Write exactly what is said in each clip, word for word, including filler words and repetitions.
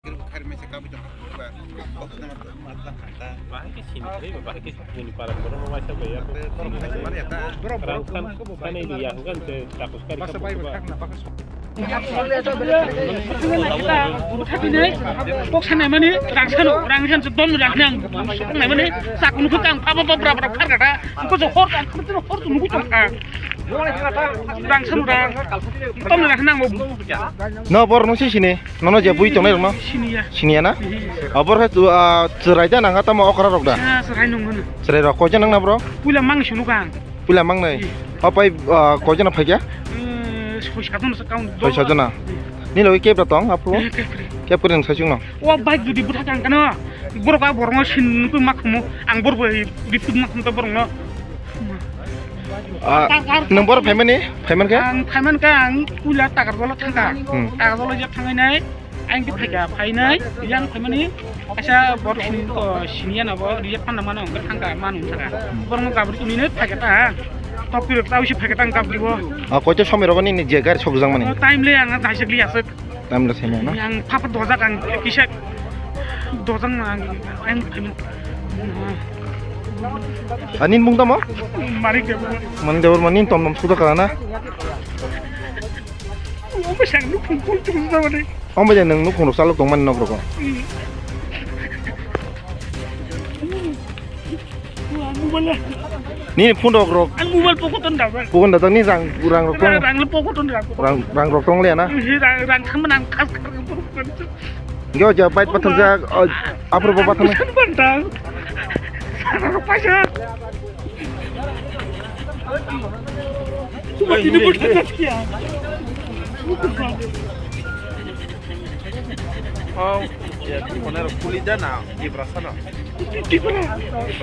Bahai khe sini thai ba, bahai khe buni para borok rok waisa bai ya. Rang san, sanai di ya, hwnkhe takus kari kha bukuba. Bwtha twi nai, kok sanai mani, rang sano, rang san se dom rang nang, sanai mani, sakunu khe kang pha pha pha pha pha kha kha, ko jo hor kang, hor tu nugu tong kha. Rang sano rang, dom rang nang bo. No bor no si sini. Nono je bui tongnai rokno? Siniya. Siniya na? Obo khe tu, ah, chwrai da nang tamo okra rok da? Ah, chwrai nung mano. Chwrai rok koijon nang na bro? Puila mang sunu kang. Puila mang nai. Opai, ah, koijon phai kya? Eh, soi sajon sa kaun. Soi sajon na? Ni logi kebra tong apo? Eh, kebra. Kebra nang sachung no? O bike judi butha kang kano. Borok a borok no sin nukui ma khumu. Ang borok bai riput ma khumu borok no. Ah, nwng boro phaimani? Phaiman khe? Ang phaiman khe ang puila Takarjala thangkha. Hmm. Takarjala je thangai nai, ang khe phaikha, phainai, yang phaimani, kaisa bor sini to, siniya na bo, reject phanna mano, ang thangkha, manu thangkha. Borokno gabri tuni nai phaikha ta, ha? Tokti rok tau si phaikha ta ang gabri bo. Ah, koito somoi rogo nini je gari sokjak mani? Oh, time le ang daisek li aswk. Tamle sene na? Yang papa dojak ang kisa dojak ang ang Ani mung tamo? Manik Debbarma. Manik Debbarma ni tom tom suda kala na? Omo sang nukhung kung tung na mani. Omo je nang nukhung rok salok tong mani nok rok. Nini phone rok rok. Ang mobile pocket on dabang. Pocket on dabang ni rang rang rok tong. Rang le pocket on rang. Rang rang rok tong le na. Rang rang thang manang khas khas. Yo ja bike pathar ja apro bo pathar. Busan bantang. Sana paisa. Cuma ini bukan gaskiya. Oh, ya, di mana puli dana di berasa na. Tipra.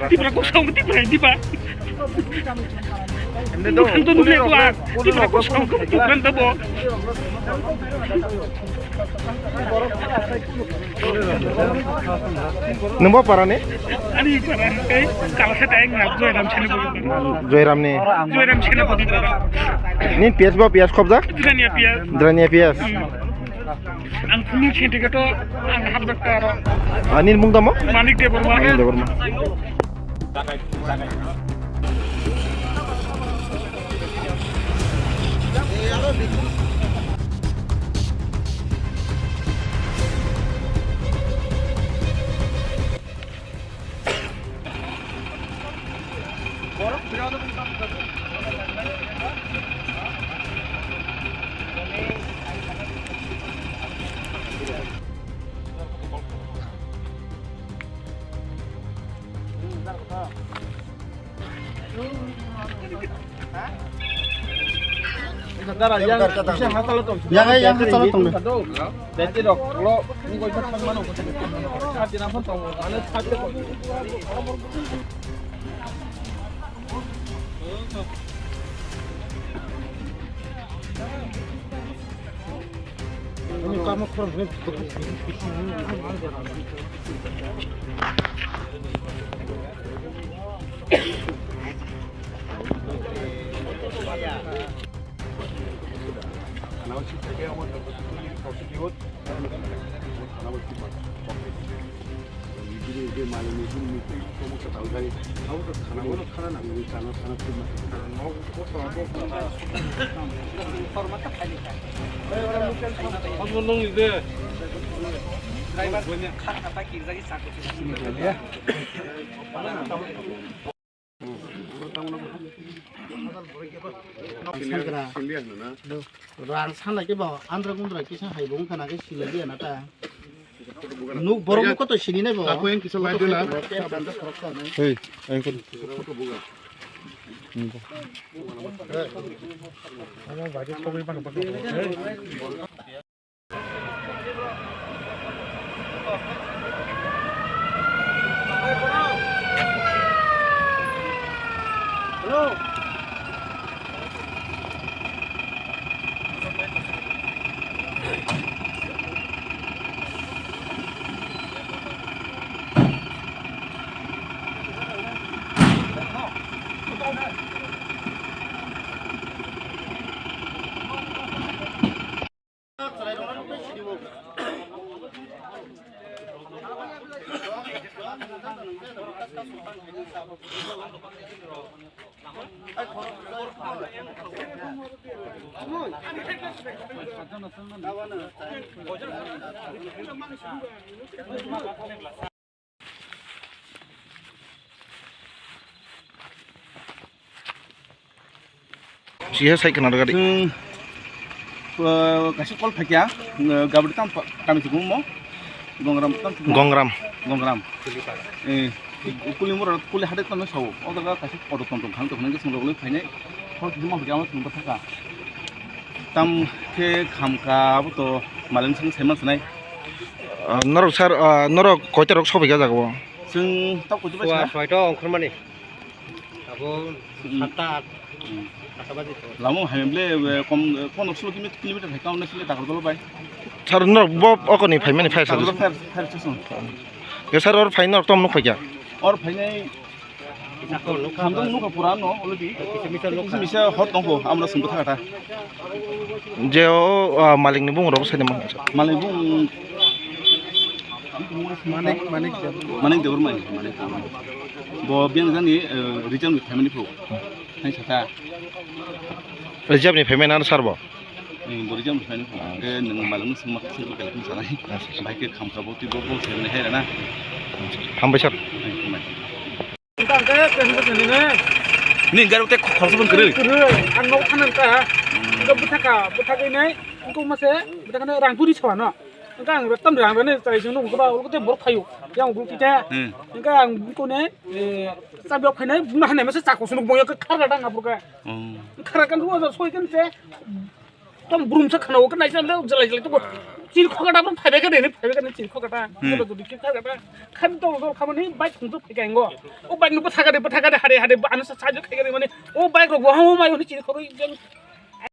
Tipra kosong, Tipra, Tipra. Ende do, bukan tuh puli nukle rok, gua. Puli Tipra rok, kosong, puli rok. Bukan tuh bo. Nungbo para ni? Ani para, eh, kalau saya tayang nggak, Joyram sini. Joyram ni. Joyram sini. Ni P S bo P S khobjak? Drania P S. Drania P S. Hmm. Ang phunuk sini tiga to, ang hap doktor. Ani mung tamo? Manik Debbarma. Manik Debbarma. Yang, yang, yang, salah tong. Beti rok, lo, ini gua ikut sama mana? Hati nampak tong, mana hati tong. Rang sanai khe bo andra gundra kisa hai bo wngkha na khe sini liya na ta. Nuk borok nuk koto sini nai bo. Tapo yang kisa lai dena. Hey, ayo kau. Omo bai khe sogwi mano. Siya sai kana gari. Hmm. Eh, kaisa call phaikya, eh, gabri tam pa-, kami sukumo. Gongram tam sukumo. Gongram. Gongram. Eh, kuli mura, kuli hade tam sao. O daga kaisa kodo tom tom khang to khang ke sung rogole phainai. Hor duma phaikya ama sung bathaka. Tam khe khamka abo to maleng sung saiman sanai. Ah, norok sir, ah, norok koita rok sobai ga jaga o? Chwng tok koita bai Sua sana? Soito ongkhormani. Abo Hmm. Satta, at, Hmm. Atta baji to. Lamo hai ble, eh, kom, eh, pondro solo kilometer, kilometer hai kauna sile takar dolo bai. Sir, norok bo okoni phaimani phai sir. Takar dolo phai, phai sir. Ke sir, or phai norok tom nuk phaikya? Or phainai Kisa ko nuk khamdang nukha pura no, already. Kisa misa nukha. Kisa misa hot tongkho, amra sungkha thakata. Je o, ah, malikni bumung rok saini man. Malikni bumung Manik, Manik Debbarma. Manik Debbarma, Manik Debbarma. Bo biyang jani, eh, region ni family phu. Hai sata. Region ni family nan sar bo? Eh, bo region ni family phu. Eh, nung malikni sungma sungma kala kun sanai. Bai ke khamka bo twi bo bo sene hai na. Hambai sir. Hai, hambai. Ni gari te khorsa bang kwrwi. Kwrwi, ang nok thanan ka. Ang bwthaka, bwthagwi nai, ang kok mase, bwthakane rang turi sawa no. Ang ang tam rang rane chai jeng no ba, ulko te bor phayu. Yang ulko te. Hmm. Ang ang ko ne, eh, chabi ok phainai, buna hanai mase chako sunuk boyo kharga dang apur ka. Hmm. Kharga kan ruwa soi kan te. Tam brum sa khana o kan naisa le jalai jalai to. Chil khokata brum phaibai ka de, phaibai ka ne chil khokata. Hmm. Ko to dikhe khokata. Khan to to khamani bike thung to phaikai ngo. O bike no bwthaka de, bwthaka de, hade hade, ano sa sa jo khai ka de mane. O bike ro bo ha o mai ni chil khoro jeng.